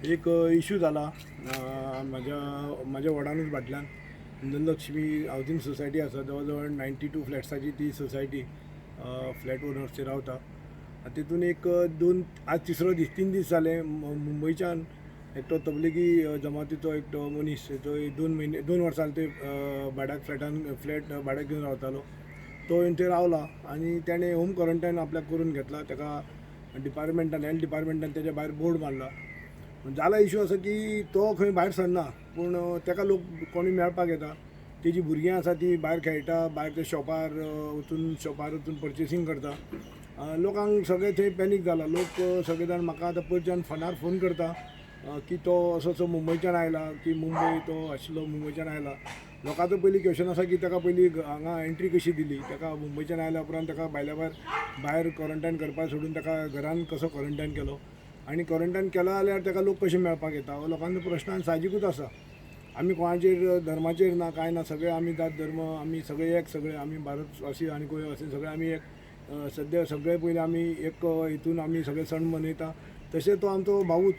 एक इशू जाला म्हाज्या म्हाज्या वॉर्डानूच भाटल्यान नंदलक्ष्मी हावजींग सोसायटी आसा. जवळ जवळ 92 फ्लॅट्साची ती सोसायटी, फ्लॅट ओनर्सचे रावता. तितून एक दोन, आज तिसरो दीस, 3 दीस जाले, मुंबयच्यान एकटो तबलिगी जमातीचो एकटो मनीस जो 2 म्हयने, 2 वर्सां ते भाड्याक फ्लॅटान फ्लॅट भाड्याक घेवन रावतालो, तो येवन थंय रावला आनी तेणें होम क्वॉरंटायन आपल्याक करून घेतला. ताका डिपार्टमेंटान, हेल्थ डिपार्टमेंटान तेज्या भायर बोर्ड मारला. जाला इशू असो की तो खंय भायर सरना, पूण ताका लोक कोणूय मेळपाक येता. तेजी भुरगीं आसा ती भायर खेळटा, भायर ते शॉपार वचून, शॉपार वचून पर्चेसींग करता. लोकांक सगळे थंय पॅनीक जाला. लोक सगळे जाण म्हाका आतां पयरच्यान फोनार फोन करता की तो असो असो मुंबयच्यान आयला, की मुंबय तो आशिल्लो, मुंबयच्यान आयला. लोकांचो पयलीं क्वेशन आसा की ताका पयलीं हांगा एंट्री कशी दिली, ताका मुंबयच्यान आयल्या उपरांत ताका भायल्या भायर भायर क्वॉरंटायन करपा सोडून ताका घरान कसो क्वॉरंटायन केलो आनी क्वॉरंटायन केलो जाल्यार ताका लोक कशे मेळपाक येता, हो लोकांचो प्रश्न. आनी साहजिकूच आसा, आमी कोणाचेर धर्माचेर ना, कांय ना. सगळे आमी जात धर्म आमी सगळे एक, सगळे आमी भारतवासी आनी गोंयवासी सगळे आमी एक. सद्या सगळे पयलीं आमी एक हितून आमी सगळे सण मनयता. तशें तो आमचो भावूच,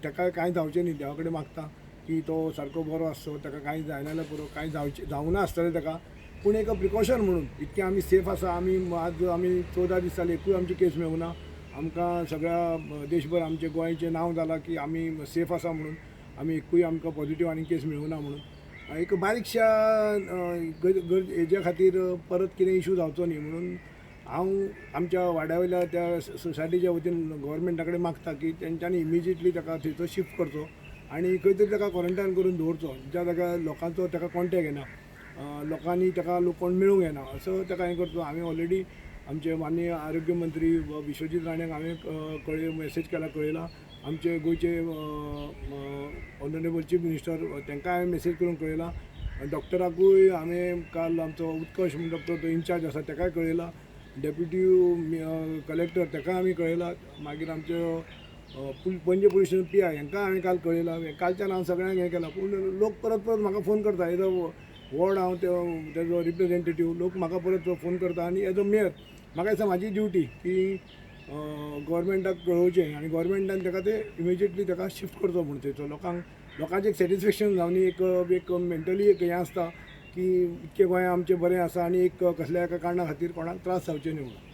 ताका कांय जावचें न्ही. देवा कडेन मागता की तो सारको बरो आसचो, ताका कांय जायना जाल्यार पुरो. कांय जावचें जावना आसतलें ताका, पूण एक प्रिकॉशन म्हणून इतकें आमी सेफ आसा. आमी आज आमी 14 दीस जाले, एकूय आमची केस मेळूंक ना. आमकां सगळ्या देशभर आमचें गोंयचें नांव जालां की आमी सेफ आसा म्हणून, आमी एकूय आमकां पॉझिटीव आनी केस मेळूंक ना म्हणून. एक बारीकश्या हेज्या खातीर परत कितें इशू जावचो न्ही म्हणून हांव आमच्या वाड्या वयल्या त्या सोसायटीच्या वतीन गव्हर्मेंटा कडेन मागता की तेंच्यांनी इमिजिएटली ताका थंयचो शिफ्ट करचो आनी खंय तरी ताका क्वॉरंटायन करून दवरचो, ज्या जाग्यार लोकांचो ताका कॉन्टेक्ट येना, लोकांनी ताका लोक कोण मेळूंक येना, असो ताका हें करचो. हांवें ऑलरेडी आमचे माननीय आरोग्य मंत्री विश्वजीत राणेक हांवें कळय मेसेज केला, कळयला. आमचे गोंयचे ऑनरेबल चीफ मिनिस्टर तांकां हांवें मेसेज करून कळयला. डॉक्टराकूय हांवें काल, आमचो उत्कर्श म्हणून डॉक्टर तो इन्चार्ज आसा, ताकाय कळयला. डेप्युटी कलेक्टर ताका आमी कळयला. मागीर आमच्यो पणजे पुलीस स्टेशन पीआय हांकां हांवें काल कळयला. कालच्यान हांव सगळ्यांक हें केलां, पूण लोक परत परत म्हाका फोन करता. एज अ वॉर्ड हांव तेजो रिप्रेझेंटेटीव, लोक म्हाका परत फोन करता आनी एज अ मेयर म्हाका दिसता म्हाजी ड्युटी की गव्हर्मेंटाक कळोवचें आनी गव्हर्मेंटान ताका ते इमिजिएटली ताका शिफ्ट करचो म्हूण थंयचो. लोकांक लोकांचें एक सॅटिस्फेक्शन जावनी, एक एक मेंटली एक हें आसता की इतकें गोंय आमचें बरें आसा आनी एक कसल्या एका कारणा खातीर कोणाक त्रास जावचे न्ही म्हणून.